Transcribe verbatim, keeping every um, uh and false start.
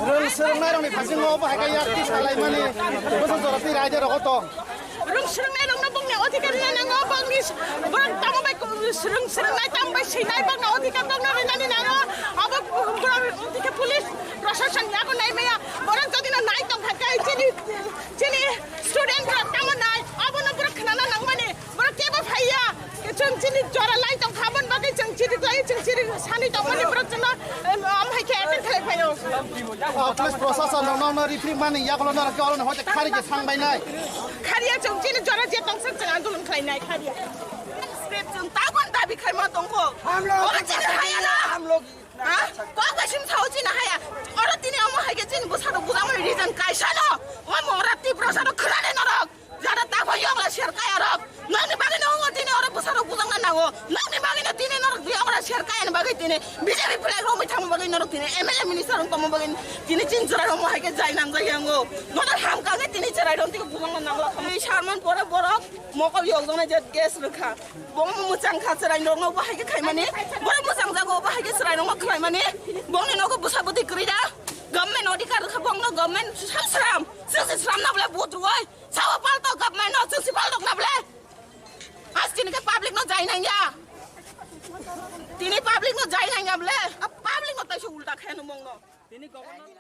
Rwng swrwngnairokni bisingo obo hai khe yakti salaimani bwswk jora twi raidarok o tong. Rwng swrwngnairokno bongni odhikar rina nango, bongni borok tamo bai swrwng swrwngnai tamo bai swinai bongno odhikar bongno rinani nango. Abo borok odhikar police proshashan yago nai maya. Borok jodi no nai tong kha khe chini, chini student borok tamo nai, abono borok khnana nangmani. Borok kebo phaiya, chwng chini jora lai tong kha, aboni bagwi chwng chiri khlai, chwng chiri sani tongmani borok chwngno, em, am hai khe attack khlai phaio. Ah, police proshashan rok nokno ripri mani yagulo norok khe olo hoite khari khe sang bai nai. Khariya chwng chini jora je tongsa chwng andolon khlai nai khariya. Script chwng tabon dabi khaima tongkho. Oro chini hayana. Ha? Kok bai sim sao chini haya. Oro tini omo hai khe chini bwsarok bujangmani reason kaisa no. Omo ora Tiprasa no khwnani norok. Jara ta phai yong la sher kaya rok. Nokni bagwi no wngo tini oro bwsarok bujangna nango. Nokni bagwi no tini norok yong la sher kaya ni bagwi tini B J P flag romwi thangma bagwi norok tini M L A minister wng tongma bagwi tini chin jora romwi hai khe jai nang jai yango. Nono ham kangwi tini cherai rong tini bujangna nangla. Tini sarman pore borok mokol yokjaknai je gas rwkha. Bo mwchang kha cherai rokno bo hai khe khaimani. Borok mwchang jago bo hai khe cherai rokno khlaimani. Bongni nogo bwsa bwtwi kwrwi da. Government odhikar rwkha bongno government sam sram. Sisi sram na bole vote rwoi. Sawa palto government no sisi palto na bole. As tini khe public no jai nang ya. Tini public no jai nang ya bole. A public no taisa ulta khe no bongno. Tini government